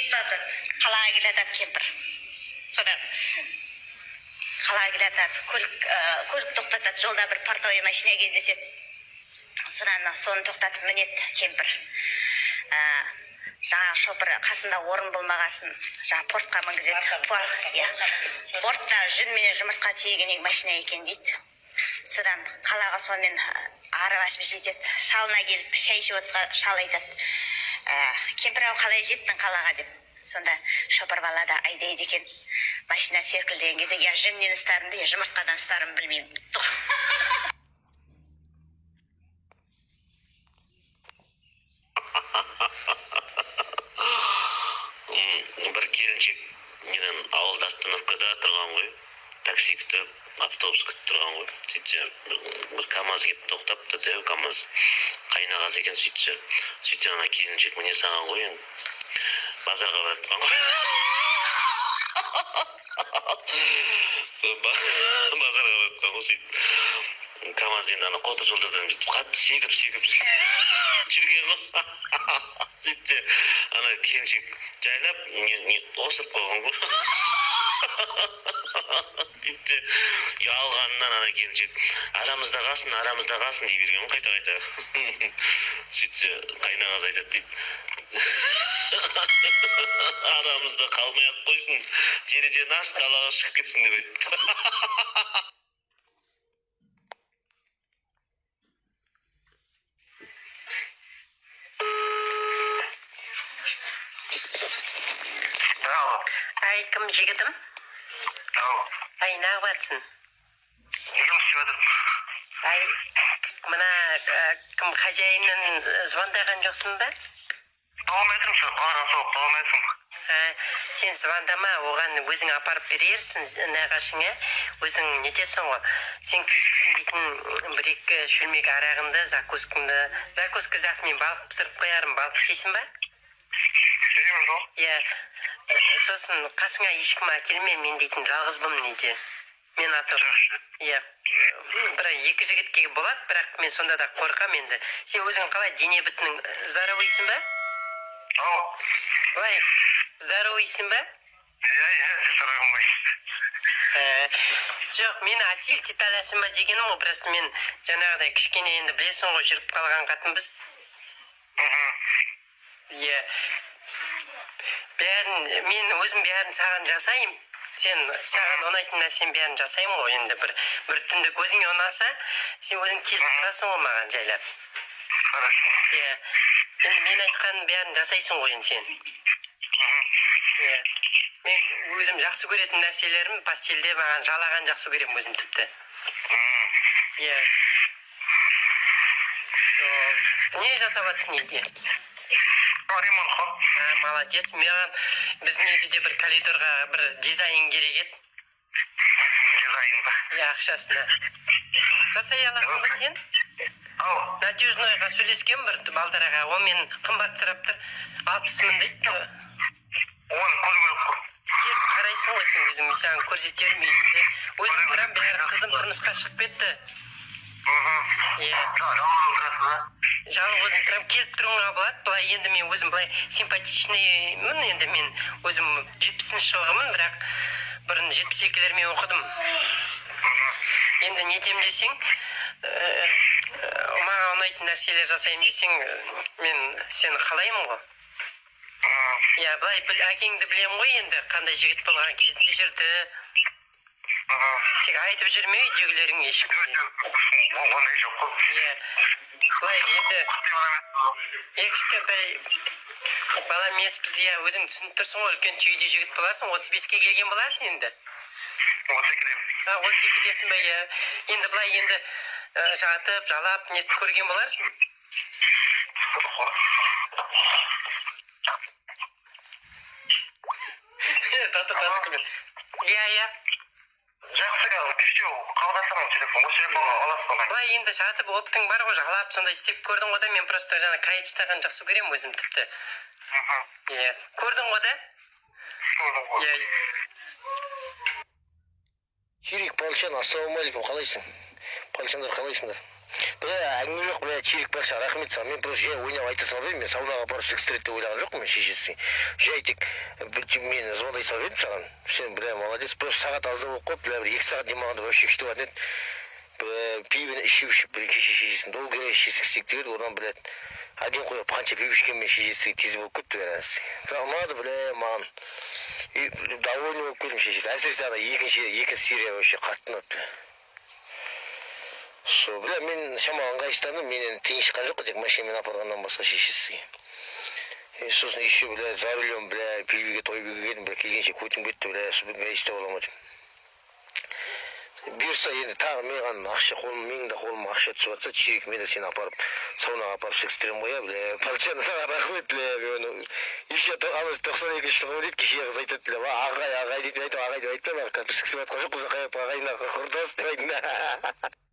Қалаға келе жатады кемпір. Содан қалаға келе жатады, көлік, көлік тоқтатады. Жолда бір портовый машина кездеседі. Содан соны тоқтатып мінеді кемпір. Жаңағы шопыр қасында орын болмағасын, жаңағы портқа мінгізеді. Иә, бортта жүн менен жұмыртқа тиеген машина екен дейді. Содан қалаға сонымен арып ашып жетеді. Шалына келіп шай ішіп отырса, шал айтады: «Кемпір ау, қалай жеттің қалаға?» – деп. Сонда шопыр бала да айдайды екен машина селкілдеген кезде: «Я жүннен ұстарымды, я жұмыртқадан ұстарымды білмеймін», – депті. Бір келіншек неден, ауылда остановкада тұрған ғой, такси күтіп, автобус күтіп тұрған ғой. Сөйтсе, бір КамАЗ келіп тоқтапты, дәу КамАЗ, қайнағасы екен. Сөйтсе, ана келіншек міне салған ғой, енді базарға барып жатқан ғой. Сол базарға барып жатқан ғой. Сөйтіп КамАЗ енді ана қотыр жолдардан бүйтіп қатты секіріп секіріп жүрген ғой. Сөйтсе, ана келіншек жайлап не осырып қойған ғой. Сөйтсе, ұялғанынан ана келіншек: «Арамызда қалсын, арамызда қалсын», – дей берген ғой қайта қайта. Сөйтсе, қайнағасы айтады дейді: «Арамызда қалмай ақ қойсын, терезені аш, далаға шығып кетсін», – деп айтты. Алло. Ай, кім, жігітім? Ау. Ай, неғыватсың? Жұмыс істеп жатырмын. Ай, мына кім, хозяиннан звондаған жоқсың ба? Таба алмай жатырмын сол, балаға соғып таба алмай жатырмын. А, сен звондама оған, өзің апарып берерсің нағашыңа, өзің нетесің ғой. Сен кешкісін дейтін бір екі шөлмек арағыңды, закускаңды, закуска жақсы, мен балық пісіріп қоярмын. Балық жейсің ба? Жеймін ғой. Иә, сосын қасыңа ешкім әкелме, мен дейтін жалғызбын үйде мен аты. Жақсы. Иә, бір екі жігітке болады, бірақ мен сонда да қорқамын енді. Сен өзің қалай, дене бітінің здоровыйсың ба? Ау. Былай здоровыйсың ба? Иә, здоровым ғой. Жоқ, мені осилить ете аласың ба дегенім ғой. Просто мен жаңағыдай кішкене, енді білесің ғой, жүріп қалған қатынбыз. Иә, бәрін мен өзім, бәрін саған жасаймын. Сен, саған ұнайтын нәрсенің бәрін жасаймын ғой. Енді бір түндік өзіңе ұнаса, сен өзің келіп тұрасың ғой маған жайлап. Хорошо. Иә, енді мен айтқанның бәрін жасайсың ғой енді сен. Иә, мен өзім жақсы көретін нәрселерім постельде маған жалаған жақсы көремін өзім тіпті. Иә, сол не жасап жатырсың үйде? Ремонт қой. А, молодец. Маған біздің үйде де бір коридорға бір дизайн керек еді. Дизайн ба? Иә, ақшасына жасай аласың ба сен? Ау. Натяжнойға сөйлескен бір балдараға, ол мен қымбат сұрап тұр, 60 000 дейді. Оны көру керек қой. Келіп қарайсың ғой сен өзің, мен саған көрсетермін үйімді. Өзім тұрамын, бәрі, қызым тұрмысқа шығып кетті. Иә. Жалғыз отырасыз ба? Жалғыз өзім тұрамын, келіп тұруыңа болады. Былай енді мен өзім былай симпатичныймын енді, мен өзім 70-жылғымын, бірақ бұрын 72-лермен оқыдым. Енді нетем десең, маған ұнайтын нәрселер жасаймын десең, мен сені қалаймын ғой. Иә, былай әкеңді білемін ғой енді, қандай жігіт болған кезінде жүрді. Тек айтып жүрме үйдегілеріңе ешкімге. Ондай жоқ қой. Иә, былай енді е, кішкентай бала емеспіз, иә, өзің түсініп тұрсың ғой, үлкен түйедей жігіт боласың, 35-ке келген боларсың енді. 32-де. А, 32-десің ба? Иә, енді былай енді жатып жалап нетіп көрген боларсың. Жоқ қой. Татыр татыр, иә. Жақсы, қазір кеште хабарласамын телефон, осы телефонға аласыз ғой. Былай енді жатып оптың бар ғой, жалап сондай істеп көрдің ғой да. Мен просто жаңа кайф ұстағанды жақсы көремін өзім тіпті. Иә, көрдің ғой да. Көрдім ғой. Иә. Серік Палшан, ассалаумағалейкум, қалайсың? Палшандар, қалайсыңдар? Бля, әңгіме жоқ, бля, Чирик барша, рахмет саған. Мен просто жай ойнап айта салып едім. Мен саунаға апарып сікістіреді деп ойлаған жоқпын мен шешесі. Жай тек мен звондай салып едім саған. Сен, бля, молодец. Просто сағат аздау болып қалды, бля, бір 2 сағат демалғанда вообще күшті болатын еді. Бля, пивені ішіп ішіп, бір кеше шешесін долго шешесі деп еді, одан, блядь, один қойып қанша пиво ішкенмен, шешесі, тез болып кетті, бля. Бірақ ұнады, бля, маған. И довольный болып кеттім, шешесі. Әсіресе ана екінші серия вообще қатты ұнады. Сол, бля, мен шамалы ыңғайсыздандым. Менен тиын шыққан жоқ қой, тек машинамен апарғаннан басқа шешесі. И сосын еще, бля, за рулем, бля, пивоге тойып үйге келдім, бля, келгенше көтім кетті, бля, сол ыңғайсыздау бола ма деп. Бұйырса, енді тағы маған ақша қолым, менің де қолыма ақша түсіп жатса, Чирик, мен де сені апарып, саунаға апарып сікістіремін ғой, иә, бля. Патшаны, саған рахмет, бля. Мен оны еще ана 92-жылғы дейді, кеше қыз айтады, бля, ағай, ағай дейді. Мен айтамын, ағай деп айтпаймын, біз сікісіп жатқан жоқпыз, ағай, ағайын, құрдас деп айттым.